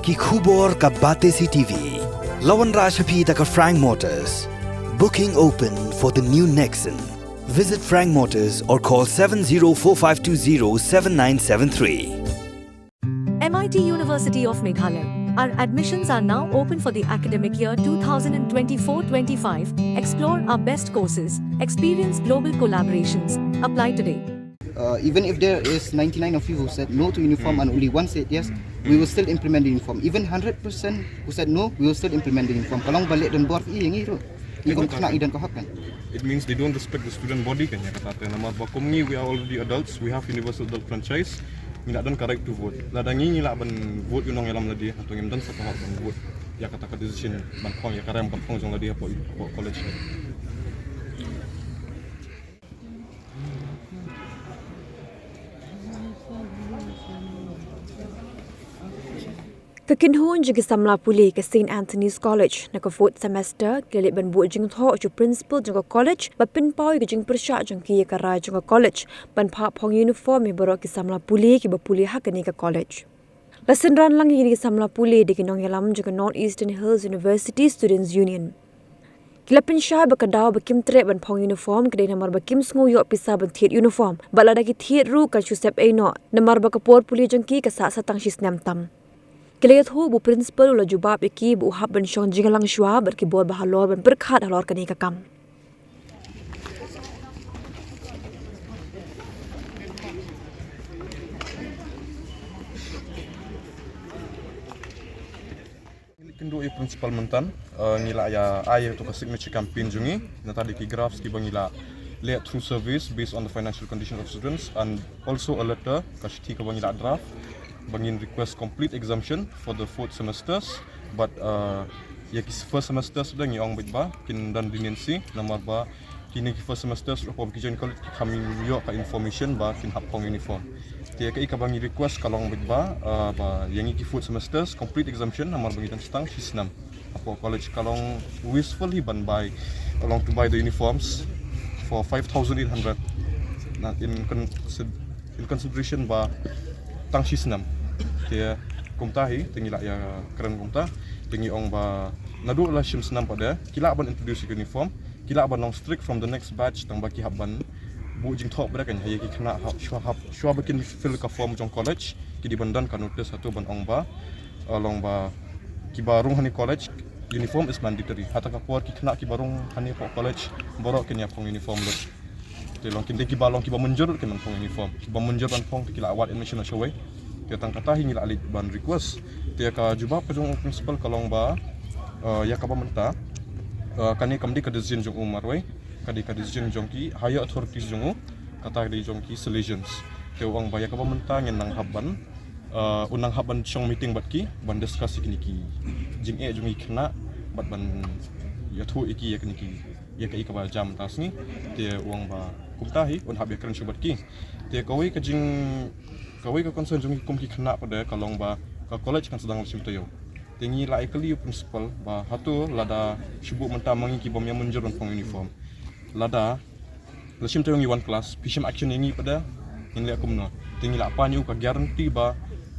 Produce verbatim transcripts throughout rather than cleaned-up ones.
Ki khubor ka Batesi T V. La wanrah sha phi da ka Frank Motors. Booking open for the new Nexon. Visit Frank Motors or call seven zero four five two zero seven nine seven three. M I T University of Meghalaya. Our admissions are now open for the academic year twenty twenty-four twenty-five. Explore our best courses, experience global collaborations. Apply today. Uh, even if there is ninety-nine of you who said no to uniform and only one said yes, we will still implement the uniform. Even hundred percent who said no, we will still implement the uniform. Ka long ba leh don bor i ïa ngi ruh. Ngi kum khynnah ngi don ka hok kan. It means they don't respect the student body kan, ïa kata te. Namar ba kum ngi, we are already adults, we have universal adult franchise. Ngi la don ka right to vote. Lada ngi ngi lah ban vote ïa u nongïalam lade, hato ngim don sa ka hok ban vote ïa kata ka decision ban phong ïa ka rem ka phong jong lade hapoh, hapoh college. Ka kynhun jong ki samla pule ka Saint Anthony's College na ka fourth semester ki la leit ban buh jingthoh sha u principal jong ka college ba pynpaw ïa ka jingpyrshah jong ki ïa ka rai jong ka college ban phah phong uniform ïa baroh ki samla pule kiba pule ha kane ka college. La synran lang ïa kine ki samla pule da ki nongïalam jong ka North Eastern Hills University Students Union. Ki la pynshai ba ka daw ba kim treh ban phong uniform ka dei namar ba kim sngew ïoh pisa ban thied uniform, bad lada ki thied ruh kan shu sep ei noh namar ba ka por pule jong ki ka sah sa tang shi snem tam. Ki la ïathuh ba u principal u la jubab ïa ki ba u hap ban shong jingïalang shuwa bad ki bor ba halor ban pyrkhat halor kane ka kam. Ngi la kynduh ïa u principal mynta, eh, ngi la ïa ai ïa ka signature campaign jong ngi, nangta da ki graphs kiba ngi la leh through surveys based on the financial condition of students, and also a letter, ka shithi kaba ngi la draft ba ngin request complete exemption for the fourth semesters, but, eh, ïa ki first semesters de ngi ong beit ba kin don leniency namar ba kine ki first semesters ruh hapoh ki jong ki college ki kham ïoh ka information ba kin hap phong uniform. Te kaei kaba ngi request ka long beit ba, eh, ba ïa ngi ki fourth semesters complete exemption namar ba ngi dang sdang shi snem hapoh college. Ka long wasteful hi ban bai ka long to buy the uniforms for five thousand eight hundred, na in consider in consideration ba tang shi snem. Te kumta hi te ngi la ïa kren kumta, te ngi ong ba naduh la shim snem pat de ki lah ban introduce uniform, ki lah ban long strict from the next batch, tang ba ki hap ban buh jingthoh bret kan ha ïa ki khynnah, hap shuwa, hap shuwa ba kin fill ka form jong college ki dei ban don ka notice hato ban ong ba, eh, long ba kiba rung ha kane college uniform is mandatory. Ha kata ka por ki khynnah kiba rung ha kane college baroh kin ïa phong uniform lut. Te long kin dei kiba long kiba mynjur kin phong uniform. Kiba mynjur ban phong te ki la wad admission na shawei. Te tang kata hi ngi la leit ban request. Te ka jubab ka jong u principal ka long ba, eh, ïa kaba mynta, eh, kane kam dei ka decision jong u marwei, ka dei ka decision jong ki higher authorities jong u, kata ka dei jong ki Salesians. Te u ong ba ïa kaba mynta ngin nang hap ban, eh, u nang hap ban shong meeting bad ki ban discuss ïa kine ki jingeh jong ki khynnah bad ban ïathuh ïa ki ïa kine ki ïa kaei kaba jia mynta ka sngi. Te u ong ba kumta hi un hap ïa kren shuh bad ki. Te kawei ka jing, kawei ka concern jong ngi kum ki khynnah pat de ka long ba ka college kan sdang la shim taïew. Te ngi la ïa kylli u principal ba hato lada shu buh mynta ma ngi ki bym ïa mynjur ban phong uniform, lada la shim taïew ngi wan class phi shim action ïa ngi pat de, ngin leh kumno? Te ngi la pan ïa u ka guarantee ba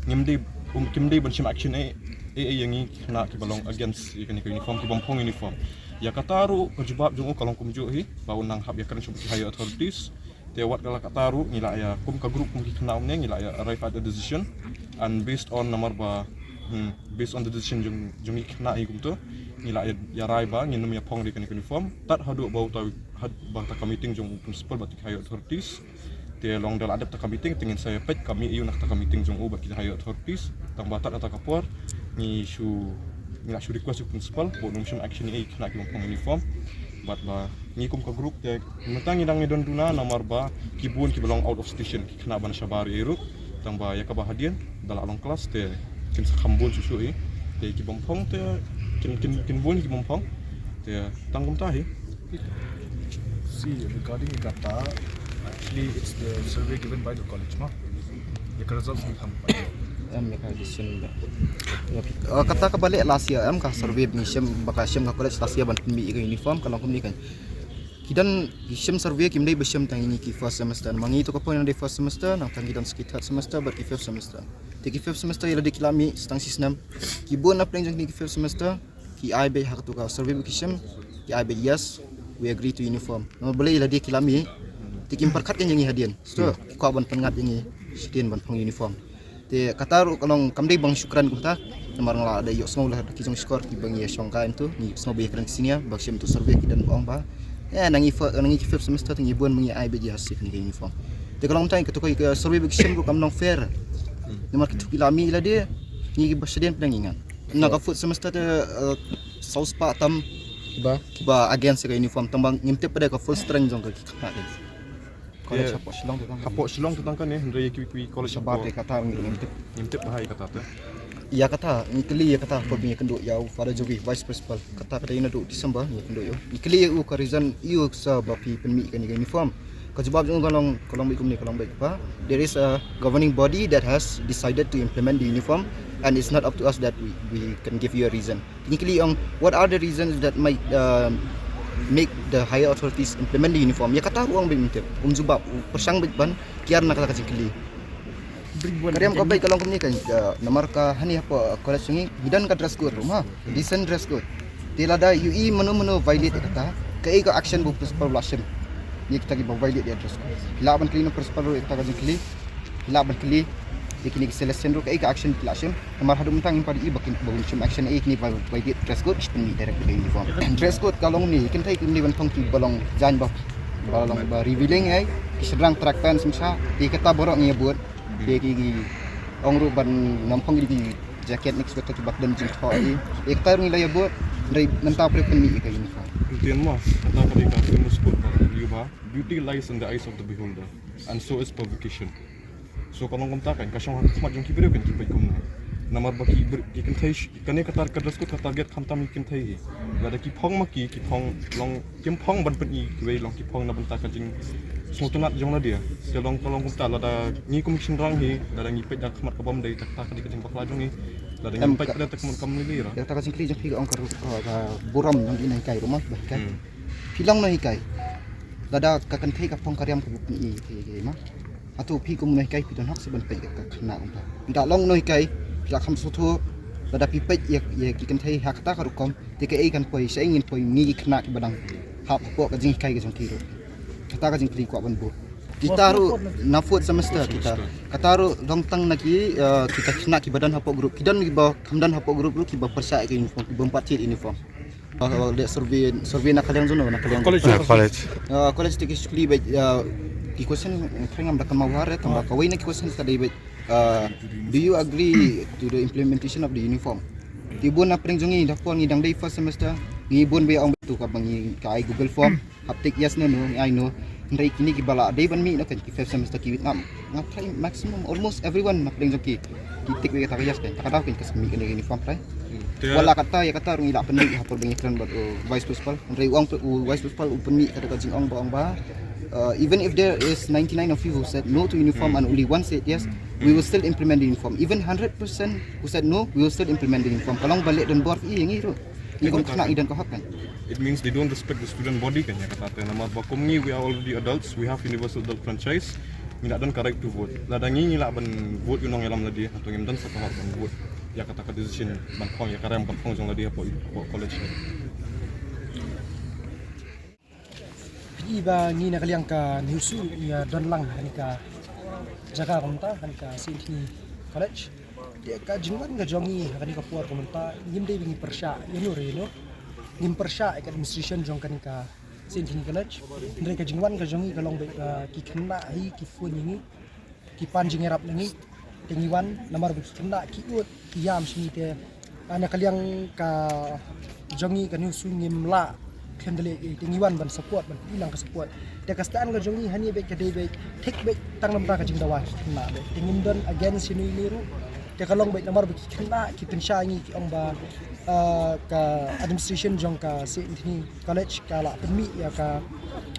ngim dei, um, kim dei ban shim action ei ei ïa ngi ki khynnah kiba long against ïa kane ka uniform, ki bym phong uniform. Ïa kata ruh ka jubab jong u ka long kumjuh hi ba u nang hap ïa kren shuh bad ki higher authorities. Te wat la kata ruh ngi la ïa kum ka group kum ki khynnah kumne ngi la ïa arrive at a decision, and based on namar ba, hmm, based on the decision jong, jong ki khynnah hi kumto, ngi la ïa, ïa rai ba ngin ym ïa phong ïa kane ka uniform tad haduh ba uta, had, ba kata ka meeting jong u principal bad ki higher authorities. Te long da la dep kata ka meeting te ngin sa ïa peit ka mih aïu na kata ka meeting jong u bad ki higher authorities. Tang ba tad kata ka por ngi shu, ngi la shu request u principal ba un ym shim action ei ei khynnah ki bym phong uniform. Bad ba ngi kum ka group te mynta ngi dang ïa don duna namar ba ki bun kiba long out of station, ki khynnah ba na shabar ei ruh. Tang ba ïa kaba hadien da la long class te kin sa kham bun shuh shuh ei. Te ki bym phong te kin, kin, kin bun ki bym phong. Te tang kumta hi. See, regarding kata, actually it's the survey given by the college, ma. Ïa ka results ngi kham pat. Em, ïa ka decision ba. Uh, kata kaba leh last year, em, ka survey ba ngi shim, ba ka shim ka college last year ban pynmih ïa ka uniform, ka long kumne kan. Ki don ki shim survey kim dei ba shim tang ïa ngi ki first semester. Namar ngi to ka point dei first semester, nangta ngi don sa ki third semester bad ki fifth semester. Te ki fifth semester ïa lade ki la mih sa tang shi snem. Ki bun na pdeng jong ki fifth semester ki ai beit ha kato ka survey ba ki shim, ki ai beit yes, we agree to uniform. Namar balei ïa lade ki la mih, te kim pyrkhat keiñ ïa ngi hadien. So ki kwah ban pynngat ïa ngi shadien ban phong uniform. Te kata ruh ka long kam dei ba nga shu kren kumta. Namar nga la da ïohsngew la da ki jong shkor kiba ngi ïa shong kai ntu, ngi ïohsngew ba ïa kren ki senior ba shim tu survey ki don ba ong ba, eh, na ngi fir-, na ngi ki fifth semester te ngi bun ba ngi ai beit ïa sih ngi uniform. Te ka long tang kato ka survey ba ki shim ruh kam long fair. Namar kitu ki la mih ïa lade, ngi kiba shadien pdeng ngi ngan. Na ka fourth semester te, eh, saw spah tam kiba, kiba against ka uniform, tang ba ngim tip pat ka full strength jong ka ki khynnah. College hapoh Shillong te tang kane. Hapoh Shillong te tang kane, hynrei ïa kiwei kiwei college shabar hapoh te kata ngim tip. Ngim tip bha ïa kata te. Ïa kata ngi kylli ïa kata hapoh ba ngi ïakynduh ïa u Father Jogi, Vice Principal. Kata ka dei naduh December ngi ïakynduh ïa u. Ngi kylli ïa u ka reason ïa u sa ba phi pynmih kane ka uniform. Ka jubab jong u ka long, ka long beit kumne, ka long beit ba there is a governing body that has decided to implement the uniform and it's not up to us that we, we can give you a reason. Ngi kylli ong, what are the reasons that might, uh, make the higher authorities implement the uniform? Ïa kata ruh ong beit mynta um jubab, u pyrshang beit ban kiar na kata ka jingkylli. Ka riam ka beit ka long kumne kan, uh, namar ka hani hapoh college ngi, ngi don ka dress code ruh ma, decent dress code. Te lada ïohi mano mano violate ïa kata, kaei ka action ba u principal u la shim ïa kita kiba violate ïa dress code? Phi lah ban kylli na u principal ruh ïa kata ka jingkylli. Phi lah ban kylli ïa kine ki Salesian ruh kaei ka action ki la shim. Namar haduh mynta ngim pat ïohi ba kin, ba kin shim action ïa kine ba, ba ïa dress code, ki pynmih direct da ka uniform. Dress code ka long ne, kynthei ki mih ban phong kiba long jaiñ ba, ba long ba revealing ïa ki shynrang, track pants, mynta ïa kata baroh ngi ïa bud. Ki, ki, ki ong ruh ban nym phong ki jacket ne ki sweater kiba don jingthoh ïa. Ïa kata ruh ngi la ïa bud. Hynrei mynta pyrshah pynmih ïa ka uniform. Ktien mo, kata ka dei ka famous quote ba ong ba, "Beauty lies in the eyes of the beholder, and so is provocation." So ka long kumta kan, ka shong ha ka khmat jong ki briew kan ki peit kumno. Namar ba ki br-, ki kynthei sh-, kane ka tar-, ka dress code ka target khamtam ïa ki kynthei hi. Lada ki phong ma ki, ki phong long, kim phong ban pyni kiwei, long ki phong na bynta ka jingsngewtynnat jong lade. Te long, ka long kumta, lada ngi kum ki shynrang hi, lada ngi peit da ka khmat ka bym dei, te kata ka dei ka jingbakla jong ngi. Lada ngi peit ka, da ka khmat kam lei lei ra. Kata ka jingkylli jong phi ka ong ka ruh, ka, ka burom jong ki nonghikai ruh ma ba hikai. Phi long nonghikai. Lada ka kynthei ka phong ka riam kaba pyni ïa ki, ki ma. Hato phi kum u nonghikai phi don hok seh ban peit ïa ka khynnah kumta? Phi da long nonghikai, phi la kham sngewthuh, lada phi peit ïa, ïa ki kynthei ha kata ka rukom, te kaei kan poi, shaei ngin poi ngi ki khynnah kiba dang hap hapoh ka jinghikai ka jong ki ruh? Kata ka jingkylli kwah ban bud. Kita ruh na fourth semester kita. Kata ruh long tang na ki, eh, kita khynnah kiba don hapoh group. Ki don kiba kam don hapoh group ruh kiba pyrshah ïa ka uniform, kiba ym pat thied uniform. Oh, oh, dei survey, survey na ka liang jong no, na ka liang college. Ah, college. Ah, college te ki shu kylli beit, ah, ki question, eh, kren ngam da kynmaw bha re, tangba kawei na ki question ka dei beit, ah, "Do you agree to the implementation of the uniform?" Te bun na pdeng jong ngi da por ngi dang dei first semester, ngi bun ba ïa ong beit tu kaba ngi ka ai Google form, hap tick yes ne no, ngi ai no. Hynrei kine kiba la dei ban mih na kan ki fifth semester ki wit ngam. Nga try maximum, almost everyone na pdeng jong ki, ki tick wei kata ka yes kan. Kata ka daw kan ka sa mih kane ka uniform trai. Te wat la kata ïa kata ruh ngi la pynmih ha por ba ngi kren bad u vice principal. Hynrei u ong u vice principal u pynmih kata ka jingong ba ong ba, uh, even if there is ninety-nine of you who said no to uniform and only one said yes, we will still implement the uniform. Even hundred percent who said no, we will still implement the uniform. Ka long ba leh don bor ïa ngi ruh. Ngi kum khynnah ngi don ka hok kan. It means they don't respect the student body kan ïa kata te, namar ba kum ngi, we are already adults, we have universal adult franchise. Ngi la don ka right to vote. Lada ngi ngi lah ban vote ïa u nongïalam lade, hato ngim don sa ka hok ban vote ïa kata ka decision ban phong ïa ka rem ka phong jong lade hapoh, hapoh college. Phi i ba ngi na ka liang ka NEHUSU ngi ïa don lang ha kane ka jaka kumta, ha kane ka Saint Anthony College. Te ka jingwan ka jong ngi ha kane ka por kumta, ngim dei ba ngi pyrshah ïa no re ïa no. Ngim pyrshah ïa ka administration jong kane ka Saint Anthony College. Hynrei ka jingwan ka jong ngi ka long ba, ah, ki khynnah hi ki phone ïa ngi, ki pan jingïarap na ngi. Te ngi wan namar ba ki khynnah ki ud ki ïam sha ngi te, ah, na ka liang ka jong ngi ka NEHUSU ngim lah khlem da leh ei, te ngi wan ban support, ban pynlong ka support. Te ka stand ka jong ngi hangne beit ka dei beit thik beit tang namar ka jingdawa ki khynnah beit. Te ngim don against ïa no ïa no ruh. Te ka long beit namar ba ki khynnah ki pynshai ïa ngi, ki ong ba, ah, ka administration jong ka Saint Anthony College ka la pynmih ïa ka,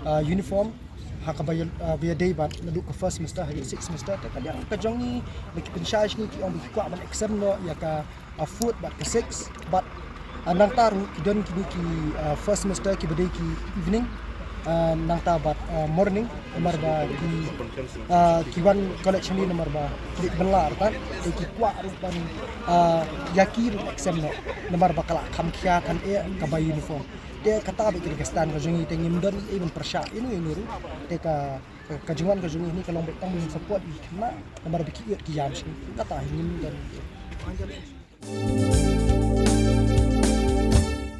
ah, uniform ha kaba ïa, ah, ba ïadei bad naduh ka first semester haduh sixth semester. Te ka liang ka jong ngi ba ki pynshai sha ngi, ki ong ba ki kwah ban exempt noh ïa ka, ah, fourth bad ka sixth, bad, ah, nangta ruh ki don kine ki, ah, first semester kiba dei ki evening. Ah, nangta bad, ah, morning, namar ba ki, ah, ki wan college hangne namar ba ki bylla artat, te ki kwah ruh ban, ah, ïa ki ruh exam noh, namar ba ka la kham khia than eh kaba uniform. Te kata beit ka dei ka stand ka jong ngi, te ngim don ei ei ban pyrshah ïano ïano ruh. Te ka, ka, ka jingwan ka jong ngi hangne ka long beit tang ban support ïa ki khynnah, namar ba ki ïoh ki ïam shisha. Kata hi ngim don.